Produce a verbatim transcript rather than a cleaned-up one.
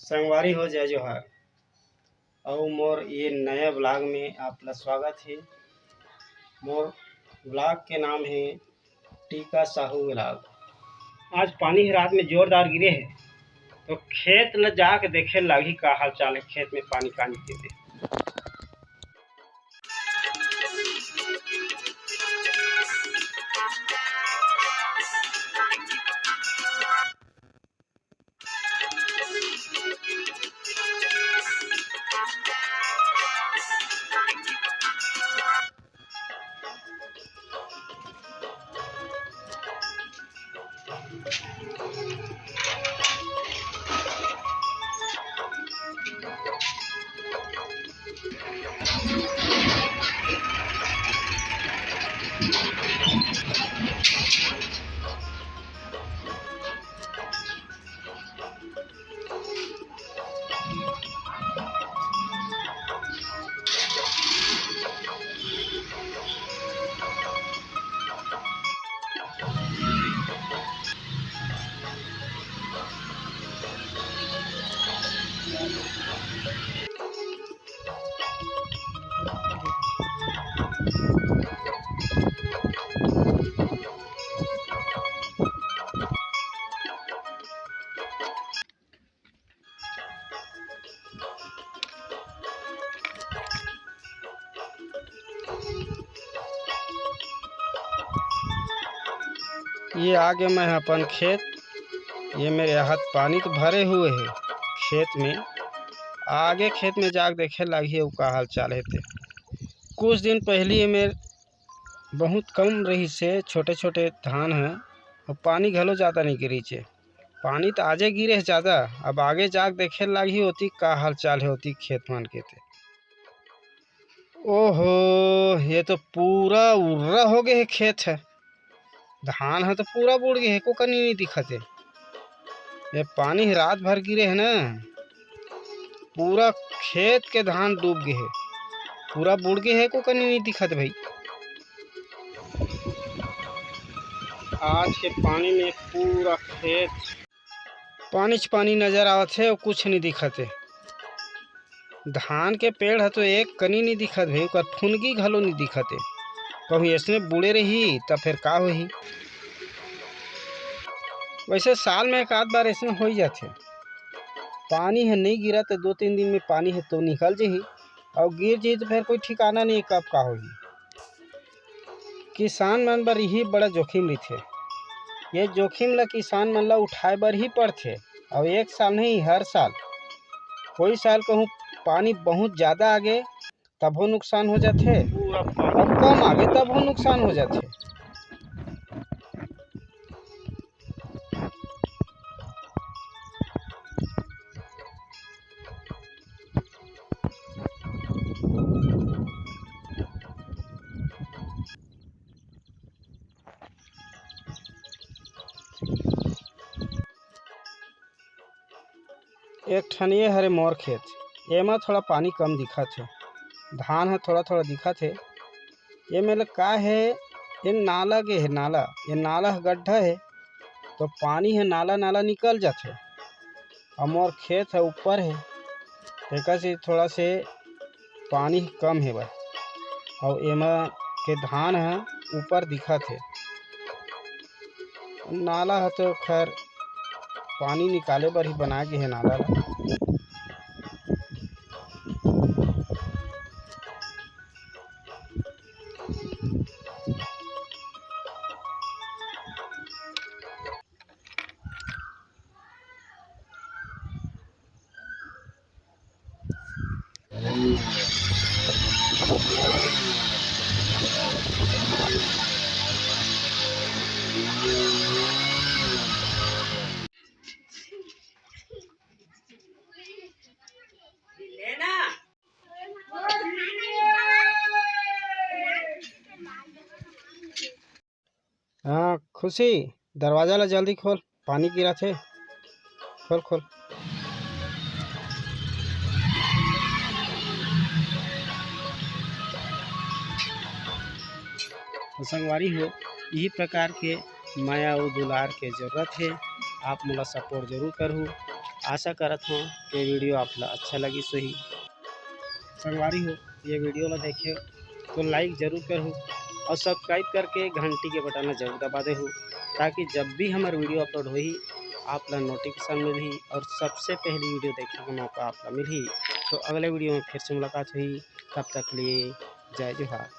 संगवारी हो, जय जोहार। अउ मोर ये नया vlog में आप ला स्वागत हे। मोर vlog के नाम हे टीका साहू vlog। आज पानी ह रात में जोरदार गिरे हे, तो खेत ल जाके देखे लागही का हाल चाल हे, खेत में पानी कानी गिरे। ये आगे मैं अपन खेत, ये मेरे हाथ पानी तो भरे हुए हे खेत में। आगे खेत में जाके देखे लागही अउ का हाल चाल हे ते। कुछ दिन पहली ये मेर बहुत कम रहिस हे छोटे छोटे धान ह, अउ पानी घलो ज़्यादा नहीं गिरिस हे। पानी तो आजे गिरे हे ज़्यादा, अब आगे जाके देखे लागही ओती का हाल चाल हे ओती खेत मन के ते। ओहो, ये तो पूरा उर्रा हो गए हे खेत ह। धान ह तो पूरा बुड़ गए हे, एको कनी नहीं दिखत हे। ये पानी ह रात भर गिरे हे ना, पूरा खेत के धान डूब गए हे, पूरा बुड़ गए हे, एको कनी नहीं दिखत भाई। आज के पानी में पूरा खेत पानीच पानी नजर आवत हे अउ कुछ नहीं दिखत हे। धान के पेड़ ह तो एक कनी नहीं दिखत भाई, ओकर फुनगी घलो नहीं दिखत हे। कहूँ अइसने बुड़े रही त फेर का होही? वैसे साल में एक आध बार अइसने हो ही जाथे। पानी ह नहीं गिरा त दो तीन दिन में पानी ह तो निकल जही, अउ गिर जही त फेर कोई ठिकाना नहीं कब का होही। किसान मन बर इही बड़ा जोखिम रहिथे। ये जोखिम ल किसान मन ल उठाए बर ही पड़थे, अउ एक साल नहीं, हर साल। कोई साल कहूँ पानी बहुत ज़्यादा आगे, तभो नुकसान हो जाथे, अउ कम आगे, तभो नुकसान हो जाथे। एक ठन ये हरे मोर खेत, एमा थोड़ा पानी कम दिखत हे, धान ह थोड़ा थोड़ा दिखत हे। ये मेर का हे, ये नाला गे हे, नाला, ये नाला ह गड्ढा हे, तो पानी ह नाला नाला निकल जाथे। अउ मोर खेत ह ऊपर हे, तेकर से थोड़ा से पानी कम हे बर, अउ एमा के धान ह ऊपर दिखत हे। नाला ह तो खैर पानी निकाले बर ही बनाए गे हे नाला ला। हाँ खुशी, दरवाजा ला जल्दी खोल, पानी गिरत हे, खोल खोल। तो संगवारी हो, यही प्रकार के मया अउ दुलार के जरूरत हे। आप मोला support जरूर करहू। आशा करत हूँ कि वीडियो आप ला अच्छा लगिस होही। संगवारी हो, ये वीडियो ला देखे तो लाइक जरूर करहू और सब्सक्राइब करके घंटी के बटन ला जरूर दबा देहू, ताकि जब भी हमार वीडियो अपलोड होही, आप ला नोटिफिकेशन मिलही और सबसे पहली वीडियो देखे के मौका आप ला मिलही। तो अगले वीडियो में फिर से मुलाकात होही, तब तक के लिए जय जोहार।